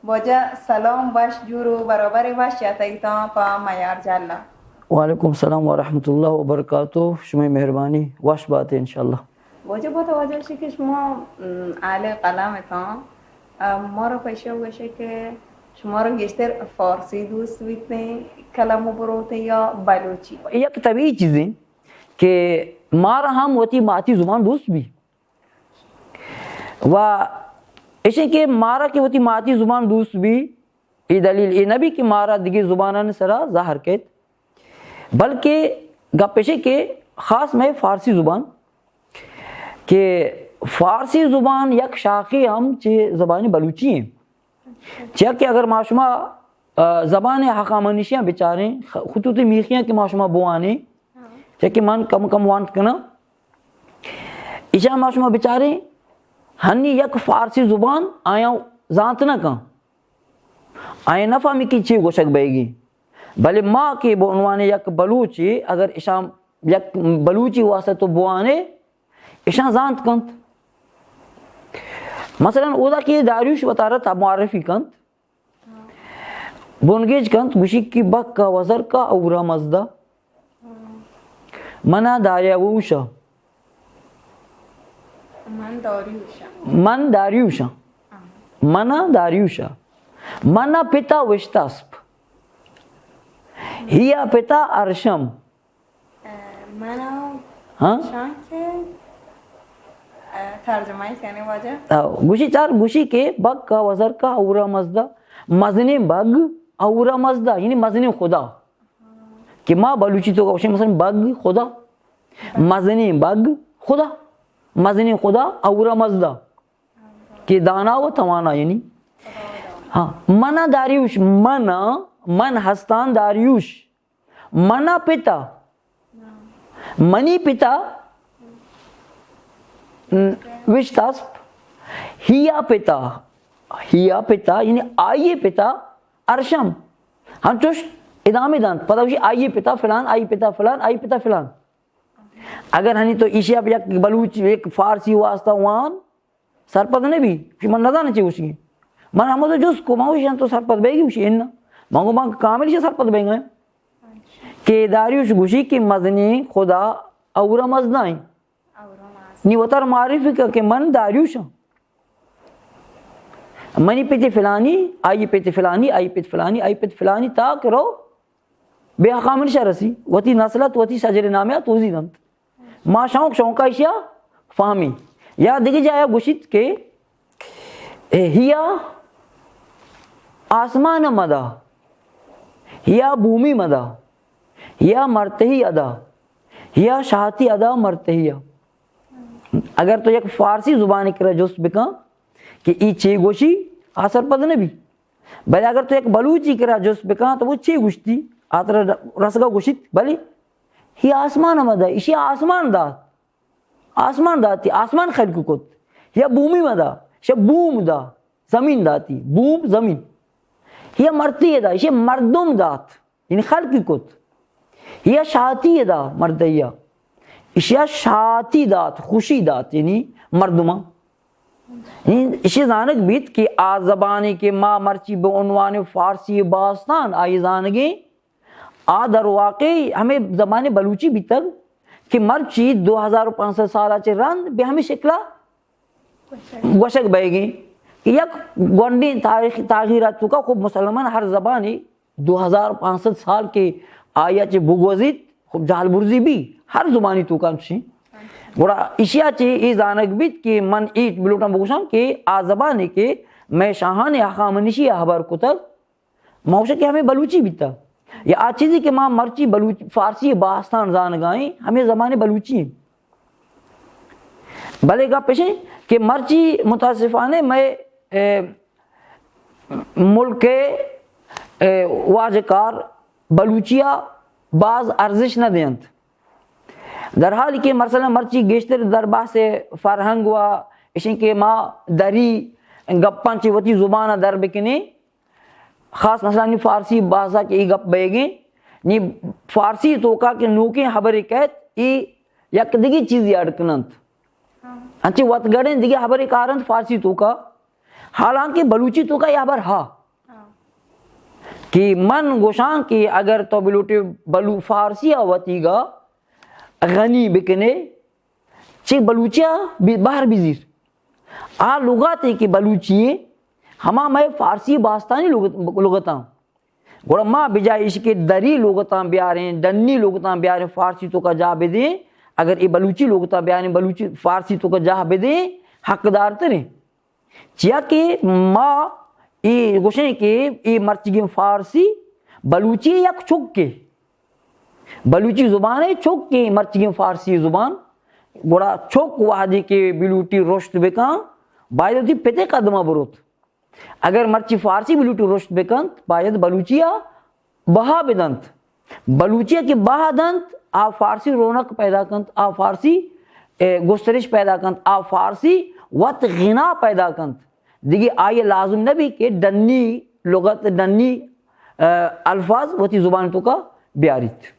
واجہ سلام، وش جوڑ و برابر، وش اتکگیتاں پہ میار جہلا۔ وعلیکم السلام ورحمۃ اللہ وبرکاتہ، شمئے مہربانی، وش باتے انشاءاللہ۔ واجہ بات واجہ شی کہ شما، م، اہل قلم اتاں، ا، مارا پیشہ گوشے کہ شمارا گیشتر فارسی دوست بیتیں، قلم و بروتیں یا بلوچی؟ یک طبیعی چیزیں کہ مارا ہم وتی ماتی زبان دوست بی۔ و ایشیں کہ مارا کہ وتی ماتی زبان دوست بی، اے دلیل اے نہ بی کہ مارا دگہ زبانانی سرا زہر کیت، بلکہ گپ ایشیں کہ خاص مئے فارسی زبان، کہ فارسی زبان یک شاخے ہم چہ زبان بلوچی ہیں۔ چیا کہ اگر ما شما، آ، زبان ہخامنشیاں بچاریں، خ-، خطوط میخیاں کہ ما شما بوانیں، چیا کہ من کم کم وانت کناں، ایشاں ما شما بچاریں، ہنی یک فارسی زبان آیاں زانت نہ کن، آیاں نہ فہمی کہ چی گوشگ بئیگی۔ بلے ما کہ بہ عنوان یک بلوچے، اگر ایشاں یک بلوچی واسطہ تو بوانے، ایشاں زانت کنت۔ مثلاً اودا کہ داریوش وتارا تا معرفی کنت، بنگیج کنت، گوشی کہ بکا وزر کا اورا مزدا، منا داریوشا۔ من داریوشا۔ من داریوشا۔ منا داریوشا۔ منا پتا وشتاسپ۔ ہیا پتا ارشم۔ اه، من ء ہاں؟ شان کہ، اه، ترجمہ ای کنے واجہ۔ او، گوشی چار، گوشی کہ بگ کا وزر کا اورا مزدا، مزنیں بگ اورا مزدا، یعنی مزنیں خدا۔ کہ ما بلوچی تو گوشیں مثلاً بگ خدا، مزنیں بگ خدا، مزنیں خدا اورا مزدا۔ کہ دانا و توانا، یعنی، ہاں، منا داریوش، منا، من ہستان داریوش۔ منا پتا، منی پتا، ن-، وشتاسپ، ہیا پتا، ہیا پتا، یعنی آئی پتا ارشم۔ ہنچوش ادامہ دنت، پدا گوشی آئی پتا فلان، آئی پتا فلان، آئی پتا فلان۔ اگر ہنی تو ایشی اب یک بلوچ، یک فارسی واسطہ وان، سرپد نہ بی، کہ من نزاناں چی گوشگی۔ من ہمود جست کو، من گوشی تو سرپد بیگی؟ گوشی اناں۔ من گو من کامل چی سرپد بیگا۔ کہ داریوش گوشی کہ مزنیں خدا اورا مزدائیں۔ نی وتر معرفی کن کہ من داریوشاں۔ منی پت فلانی، آئی پت فلانی، آئی پت فلانی، آئی پت فلانی، تا کہ رو بے ہخامنشا رسی، وتی نسلت، وتی شجر نامیا توضیح دنت۔ ما شوق، شوقا ایشیا فہمی۔ یا دگہ جایا گوشیت کہ، اے، ہیا آسمان مدا، ہیا بومی مدا، ہیا مرتہی ادا، ہیا شاتی ادا مرتہیا۔ اگر تو یک فارسی زبانی کرا جست بکن کہ ای چی گوشی، آ سرپد نبی۔ بلے اگر تو یک بلوچی کرا جست بکن تو وہ چی گوشتی، آ ترا رسگا گوشیت، بلے ہی آسمان ہم دا، ایشی آسمان دات، آسمان داتی، آسمان خلق کت، یا بومی مدا، شہ بوم دا، زمین داتی، بوم زمین، یا مرتی دا، ایشی مردم دات۔ یعنی خلقی کت۔ یا شاتی دا مردیا۔ اشیا شاتی دات، خوشی دات، یعنی مردماں۔ یعنی اشی زانگ بیت کہ آ زبانی کہ ما مرچی بہ عنوان فارسی باستان آئی زانگیں، آ در واقع ہمیں زبان بلوچی بیتگ کہ مرچی دو ہزار و پانچ سد سالا چہ رند بہ ہمیں شکلا گوشگ بئیگیں کہ یک گونڈیں تاریخ، تاغیرات توکا خب مسلمان ہر زبانی دو ہزار پانچ سد سال کہ آیا چہ بگوزیت، خب جہل برزی بی، ہر زبانی توکا چی۔ گڑا اشیا چہ ای زانگ بیت کہ من ای بلوٹاں بگوشاں کہ آ زبانی کہ مئے شاہان ہخامنشی ہبر کتگ، ما گوشاں کہ ہمیں بلوچی بیتا۔ یا آ چیزی کہ ما مرچی بلوچ، فارسی باستان زانگائیں، ہمیں زبان بلوچی ہیں۔ بلے گپ اشیں کہ مرچی متاسفانہ مئے، اے، ملک، اے، واجکار بلوچیا باز ارزش نہ دینت۔ در حالی کہ مثلاً مرچی گیشتر در بحث فرہنگ و اشیں کہ ما دری گپاں چہ وتی زبان در بکنیں، خاص مثلاً نی فارسی بحثا کہ ای گپ بئیگیں، نی فارسی توکا کہ نوکیں ہبرے کئیت، ای یک دگہ چیزی اڈ کننت۔ انچیں وتگڑیں دگہ ہبرے کارنت فارسی توکا، حالانکہ بلوچی توکا ای ہبر ہا۔ کہ من گوشاں کہ اگر تو بلوٹے بلو فارسی ءَ وتیگا غنی بکنے، چہ بلوچی ءَ بی-، بہر بزیر۔ آ لغاتے کہ بلوچی ایں، ہما مئے فارسی باستانی لغت، لغتاں۔ گڑا ما بجائے ایش کہ دری لغتاں بیاریں، ڈنی لغتاں بیاریں، فارسی توکا جاہ بدیں، اگر اے بلوچی لغتاں بیاریں، بلوچی فارسی توکا جاہ بدیں، حقدار تریں۔ چیا کہ ما اے گوشیں کہ اے مرچیگیں فارسی بلوچی یک چکے، بلوچی زبان ءِ چکے مرچیگیں فارسی زبان۔ گڑا چک وہدے کہ بلوٹی رشت بکن، باید وتی پتے قدم ءَ بروت۔ اگر مرچی فارسی بلوٹی رشت بکنت، باید بلوچی ءَ بہا بدنت۔ بلوچی ءَ کہ بہا دنت، آ فارسی رونق پیدا کنت، آ فارسی، اے، گسترش پیدا کنت، آ فارسی وت غنا پیدا کنت۔ دگہ آئی ءَ لازم نہ بیت کہ ڈنی لغت، ڈنی، اے، الفاظ وتی زبان توکا بیاریت۔